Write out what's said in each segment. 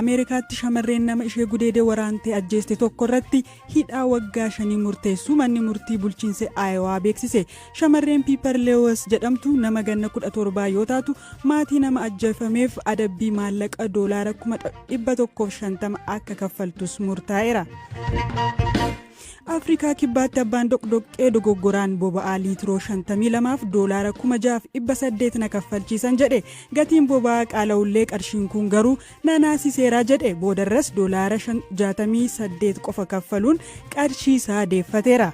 Ameerikaatti shamarreen nama ishee gudeedee waraantee ajjeeste tokko irratti hidhaa waggaa 5 murteessuu manni murtii bulchiinsa Aayowaa beeksise. Shamarreen Piiper Leewis jedhamtu nama ganna 17 yoo taatu, maatii nama ajjeefameef adabbii maallaqa doolaara 150,000 akka kaffaltus murtaa'eera. Afrikaa Kibbaatti abbaan doqdoqqee dogoggoraan boba'aa liitiroo 52f doolaara 6,800 na kaffalchiisan jedhe. Gatiin boba'aa qaala'ullee qarshiin kun garuu na naasiseera jedhe. Boodarras doolaara 68 qofa kaffaluun qarshii isaa deeffateera.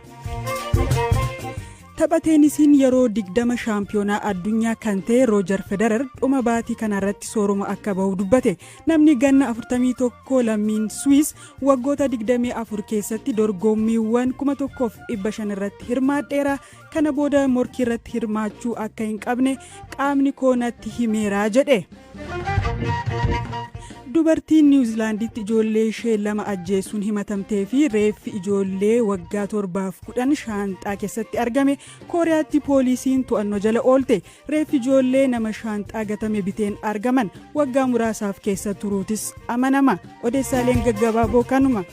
Tapha teenisiin yeroo 20 shaampiyoonaa addunyaa kan ta'e Roojar Federer dhuma baatii kanaarratti sooroma akka bahu dubbate. Namni ganna 41 lammiin Swiis waggoota 24 keessatti dorgommiiwwan 1500 irratti hirmaadheera. Kana booda morkii irratti hirmaachuu akka hin qabne qaamni koo natti himeera jedhe. Dubartiin Niwuzilaanditti ijoollee ishee lama ajjeesuun himatamtee fi reeffi ijoollee waggaa 7f 10 shaanxaa keessatti argame Kooriyaatti poolisiin to'annoo jala oolte. Reeffi ijoollee nama shaanxaa gatame biteen argaman waggaa muraasaaf keessa turuutis amanama. Odeessaaleen gaggabaaboo kanuma.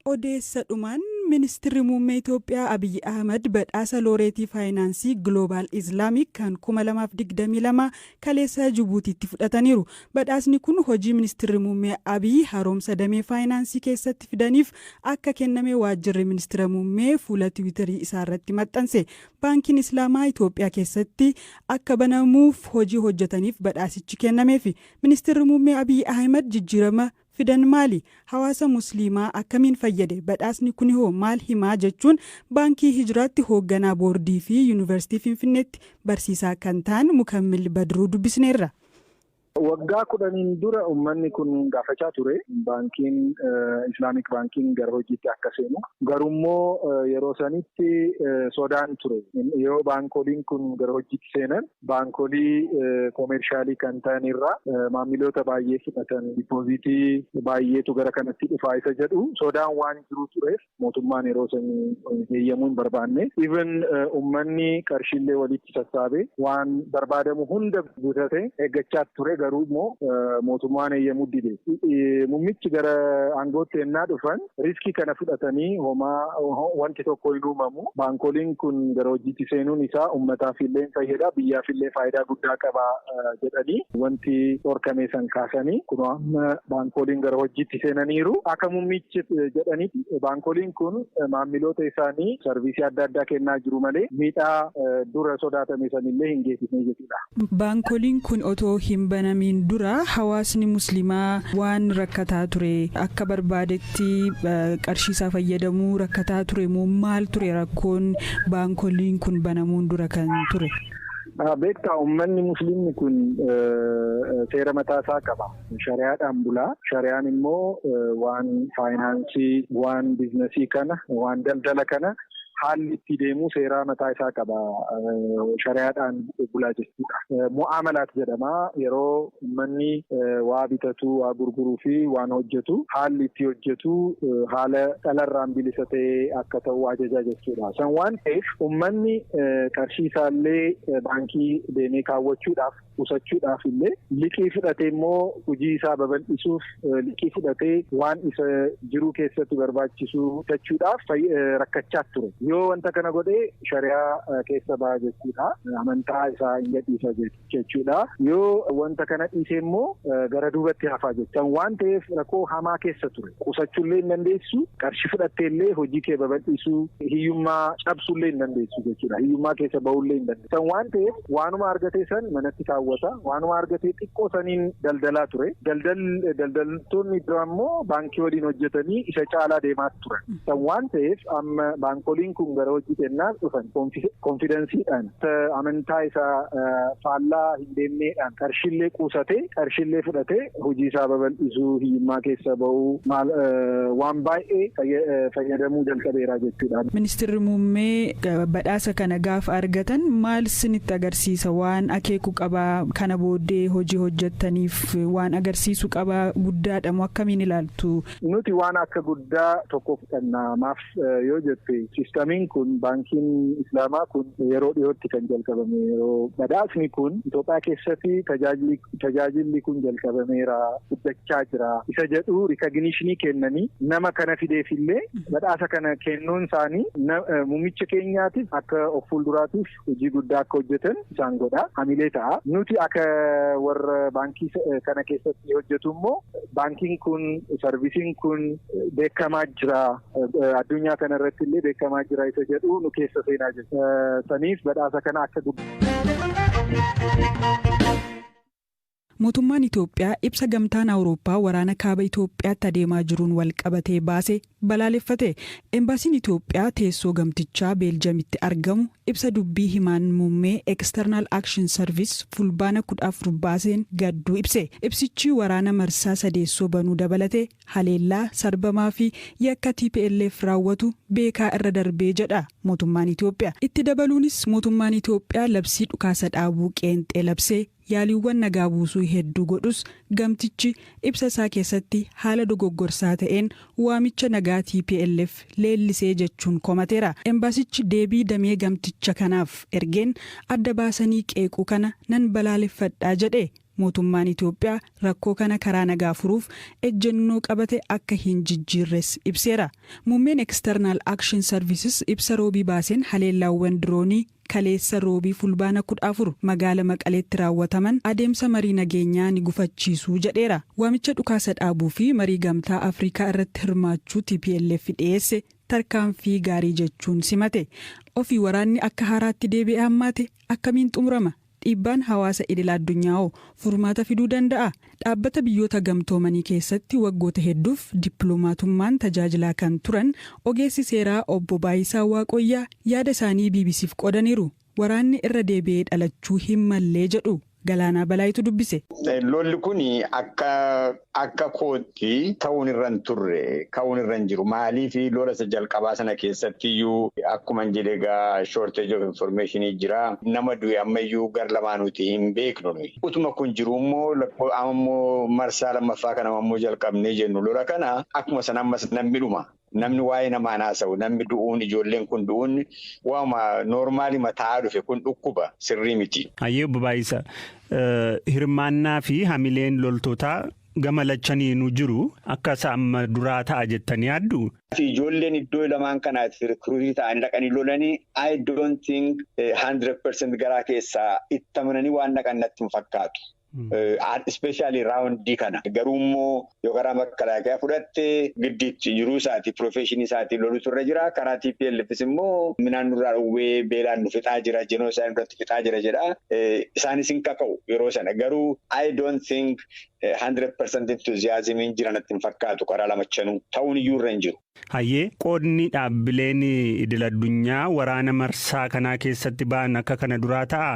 Odeessa dhumaan, Ministirri Muummee Itoophiyaa Abiyyi Ahmad badhaasa Looreetii Faayinaansii Global Islamic kan 2022 kaleessa Jibuutiitti fudhataniiru. Badhaasni kun hojii Ministirri Muummee Abiy haaromsa damee faayinaansii keessatti fidaniif akka kenname Waajjirri Ministira Muummee fuula Tiwiitarii isaarratti maxxanse. Baankiin Islaamaa Itoophiyaa keessatti akka banamuuf hojii hojjetaniif badhaasichi kennameefi. Ministirri Muummee Abiy Ahimad jijjiirama fidan maali? Hawaasa Musliimaa akkamiin fayyade? Badhaasni kunihoo maal himaa? jechuun Baankii Hijraatti hoogganaa boordii fi Yuunivarsiitii Finfinneetti barsiisaa kan ta'an Mukammil Badruu dubbisneerra. Waggaa 10n dura uummanni kun gaafachaa ture. Baankiin Islaamik baankiin gara hojiitti akka seenu. Garuummoo yeroo sanitti sodaan ture. Yoo baankoliin kun gara hojiitti seenan baankolii koomershaalii kan ta'an irraa maamiloota baay'ee fudhatan, dippooziitii baay'eetu gara kanatti dhufaa isa jedhu sodaan waan jiru tureef mootummaan yeroo sanii heeyyamuu hin barbaanne. Even uummanni qarshiillee walitti sassaabee waan barbaadamu hunda guutate eeggachaa ture, garuu immoo mootummaan heeyyamuu dide. Muummichi gara aangootti ennaa dhufan riskii kana fudhatanii, homaa wanti tokko hin uumamu, baankoliin kun gara hojiitti seenuun isaa uummataaf illee fayyada, biyyaaf illee faayidaa guddaa qaba jedhanii wanti dhorkame san kaasanii, kun amma baankoliin gara hojiitti seenaniiru. Akka muummichi jedhanitti, baankoliin kun maamiloota isaanii sarviisii adda addaa kennaa jiru malee miidhaa dura sodaatame sanillee hin geessisne jechuudha. Baankoliin kun otoo hin banamiin dura hawaasni Musliimaa waan rakkataa ture, akka barbaadetti qarshiisaa fayyadamuu rakkataa ture moo maal ture rakkoon baankoliin kun banamuun dura kan ture? Beektaa, uummanni Musliimni kun seera mataa isaa qaba. Shari'aadhaan bulaa. Shari'aan immoo waan faayinaansii, waan biizinasii kana, waan daldala kana haalli itti deemu seeraa mataa isaa qaba. Shari'aadhaan bulaa jechuudha. Mu'aamalaat jedhama. Yeroo uummanni waa bitatu, waa gurguruu fi waan hojjetu, haalli itti hojjetu haala dhalarraan bilisa ta'ee akka ta'u ajajaa jechuudha. San waan ta'eef, uummanni qarshii isaallee baankii deemee kaawwachuudhaaf, qusachuudhaaf illee, liqii fudhatee immoo hojii isaa babal'isuuf, liqii fudhatee waan isa jiruu keessatti barbaachisu bitachuudhaaf rakkachaa ture. Yoo wanta kana godhee shari'aa keessa ba'a jechuudha. Amantaa isaa hin gadhiisa jechuudha. Yoo wanta kana dhiise immoo gara duubatti hafaa jechuudha. Waan ta'eef rakkoo hamaa keessa ture. Qusachuullee hin dandeessu, qarshii fudhattee illee hojii kee babal'isuu, hiyyummaa cabsuullee hin dandeessu jechuudha. Hiyyummaa keessa bahullee hin dandeessu. San waan ta'eef, waanuma argatee san manatti kaawwata. Waanuma argatee xiqqoo saniin daldalaa ture. Daldaltoonni biraa immoo baankii waliin hojjetanii isa caalaa deemaa turan. San waan ta'eef, amma baankoliin kun gara hojii kennaa dhufan konfidensiidhaan, amantaa isaa faallaa hin deemneedhaan, qarshiillee qusatee, qarshiillee fudhatee hojii isaa babal'isuu, hiyyummaa keessa bahuu, waan baay'ee fayyadamuu jalqabeera jechuudha. Ministirri Muummee badhaasa kana gaafa argatan maal isinitti agarsiisa? Waan akeeku qabaa? qabaa, kana booddee hojii hojjettaniif waan agarsiisu qabaa, guddaadha moo akkamiin ilaaltu? Nuti waan akka guddaa tokko fudhanna. Maaf yoo jette, sistamiin kun, baankiin Islaamaa kun yeroo dhiyootti kan jalqabame, yeroo badhaasni kun Itoophiyaa keessatti tajaajilli kun jalqabameera, guddachaa jira isa jedhu recognition kennanii nama kana fideefillee badhaasa kana kennuun isaanii muummicha keenyaatiif akka of fuulduraatiif hojii guddaa akka hojjetan isaan godha, hamilee ta'a. Nuti akka warra baankii kana keessatti hojjetu immoo baankiin kun, serviceiin kun beekamaa jira, addunyaa kana irratti illee beekamaa jira isa jedhu nu keessa seenaa jira. Saniif badhaasa kana akka guddaa. Mootummaan Itoophiyaa ibsa Gamtaan Awurooppaa waraana kaaba Itoophiyaatti adeemaa jiruun wal qabatee baase balaaleffate. Embaasiin Itoophiyaa teessoo gamtichaa Beeljamitti argamu ibsa dubbii himaan muummee External Action Service Fulbaana 14 baaseen gadduu ibse. Ibsichi waraana marsaa sadeessoo banuu dabalatee haleellaa sarbamaa fi yakka TPLF raawwatu beekaa irra darbee jedha mootummaan Itoophiyaa. Itti dabaluunis mootummaan Itoophiyaa labsii dhukaasa dhaabuu qeenxee labsee yaaliiwwan nagaa buusuu hedduu godhus, gamtichi ibsa isaa keessatti haala dogoggorsaa ta'een waamicha nagaa TPLF leellisee jechuun komateera. Embaasichi deebii damee gamticha kanaaf ergeen adda baasanii qeequu kana nan balaaleffadhaa jedhe. Mootummaan Itoophiyaa rakkoo kana karaa nagaa furuuf ejjennoo qabate akka hin jijjiirres ibseera. Muummeen External Action Services ibsa Roobii baaseen haleellaawwan diroonii kaleessa Roobii Fulbaana 14 magaala Maqaleetti raawwataman adeemsa marii nageenyaa ni gufachiisuu jedheera. Waamicha dhukaasa dhaabuu fi marii Gamtaa Afrikaa irratti hirmaachuu TPLF dhiyeesse tarkaanfii gaarii jechuun simate. Ofii waraanni akka haaraatti deebi'ee hammaate akkamiin xumurama? Dhiibbaan hawaasa idil addunyaa hoo furmaata fiduu danda'a? Dhaabbata Biyyoota Gamtoomanii keessatti waggoota hedduuf dippiloomatummaan tajaajilaa kan turan ogeessi seeraa obbo Baayisaa Waaqoyyaa yaada isaanii BBCf qoodaniiru. Waraanni irra deebi'ee dhalachuu hin mallee jedhu. Galaanaa Balaayitu dubbise. Lolli kun akka kootti ta'uun irra hin turre, ka'uun irra hin jiru. Maaliif, lola isa jalqabaa sana keessatti iyyuu akkuma hin jedhe egaa shortage of information jira. Nama du'e ammayyuu gar lamaanuuti hin beeknu. Utuma kun jiru immoo ammoo marsaa lammaffaa kana ammoo jalqabnee jennu lola kana akkuma sana ammas namni dhuma. Namni waa'ee namaan haasa'u, namni du'uun, ijoolleen kun du'uun waama normal mataa dhufe kun dhukkuba sirrii miti. Hayyee, obbo Baay'isa, hirmaannaa fi hamileen loltootaa gama lachaniinuu jiru akka isa amma duraa ta'a jettanii yaaddu? Ijoolleen iddoo lamaan kanaatti recruit ta'anii dhaqanii lolanii, I don't think 100% garaa keessaa itti amananii waan dhaqan natti hin fakkaatu. Especially round kana. Garuu immoo yoo karaa makalaakaa fudhatte giddiitti jiruu isaatii, profession isaatii lolutu irra jira. Karaa TPLFs immoo midhaan nurraa dhowwee beelaan nu fixaa jira, genocide nurratti fixaa jira jedha. Isaanis hin kaka'u yeroo sana. Garuu I don't think 100% enthusiasmiin jira natti hin fakkaatu karaa lamachanuu ta'uun iyyuu irra hin jiru. Hayyee, qoodni dhaabbileen idil addunyaa waraana marsaa kanaa keessatti ba'an akka kana duraa ta'a,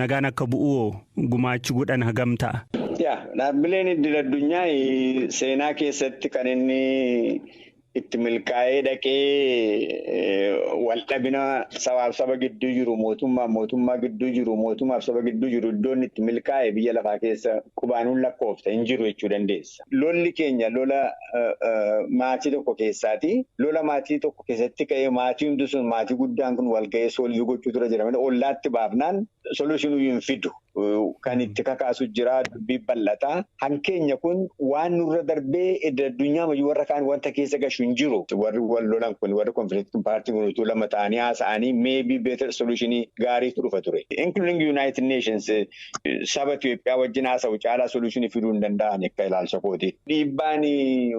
nagaan akka bu'u gumaachi godhan hagam ta'a? Yaa, dhaabbileen idil addunyaa seenaa keessatti kan inni itti milkaa'ee dhaqee waldhabina sabaaf saba gidduu jiru, mootummaaf mootummaa gidduu jiru, mootummaaf saba gidduu jiru, iddoon itti milkaa'e biyya lafaa keessa qubaanuun lakkoofta hin jiru jechuu dandeessa. Lolli keenya lola maatii tokko keessaati. Lola maatii tokko keessatti ka'ee maatii hundi sun, maatii guddaan kun wal ga'ee solve gochuu tura jira. Ollaatti baafnaan solution hin fidu. Kan itti kakaasu jira, dubbii bal'ataa. Hankeenya kun waan nurra darbee addunyaa mayyuu warra kaan wanta keessa gashu hin jiru. Warri wal lolan kun, warri conflict party kun utuu lama ta'anii haasa'anii maybe better solution gaariitu dhufa ture. Including United Nations saba Itoophiyaa wajjin haasa'u caalaa solution fiduu hin danda'an akka ilaalcha kooti. Dhiibbaan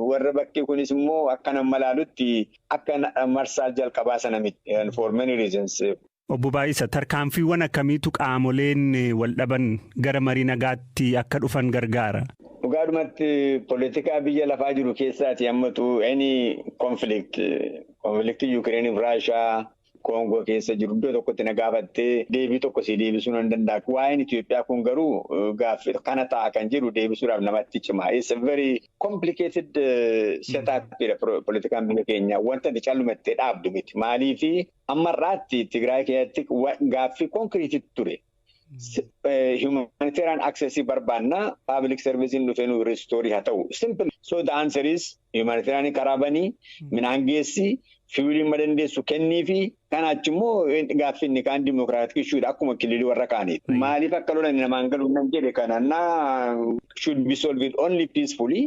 warra bakkee kunis immoo akka nama ilaalutti akka marsaa jalqabaa sana miti. For many reasons. Obbo Baay'isa, tarkaanfiiwwan akkamiitu qaamoleen wal dhaban gara marii nagaatti akka dhufan gargaara? Dhugaadhumatti poolitikaa biyya lafaa jiru keessaati hammatu any conflict, conflictii Yuukireen fi Raashaa, Koongoo keessa jiru iddoo tokkotti na gaafattee deebii tokko si deebisuu nan danda'a. Waa'een Itoophiyaa kun garuu gaaffii kana ta'a kan jedhu deebisuudhaaf namatti cima. It's a very complicated setup poolitikaan biyya keenyaa, wanta itti callumattee dhaabdu miti. Maaliifi, ammarraatti Tigraay keessatti gaaffii concrete ture. Humanitarian access barbaanna, public service dhufee nu restore haa ta'u. Simple. So the answer is humanitarian karaa banii, midhaan geessi, fuelii ma dandeessu kennii fi kana achi immoo gaaffii inni kaan democratic issuedha akkuma kililii warra kaaniiti. Maaliif akka lolan namaan galuu nan jedhe kana naa should be solved only peacefully.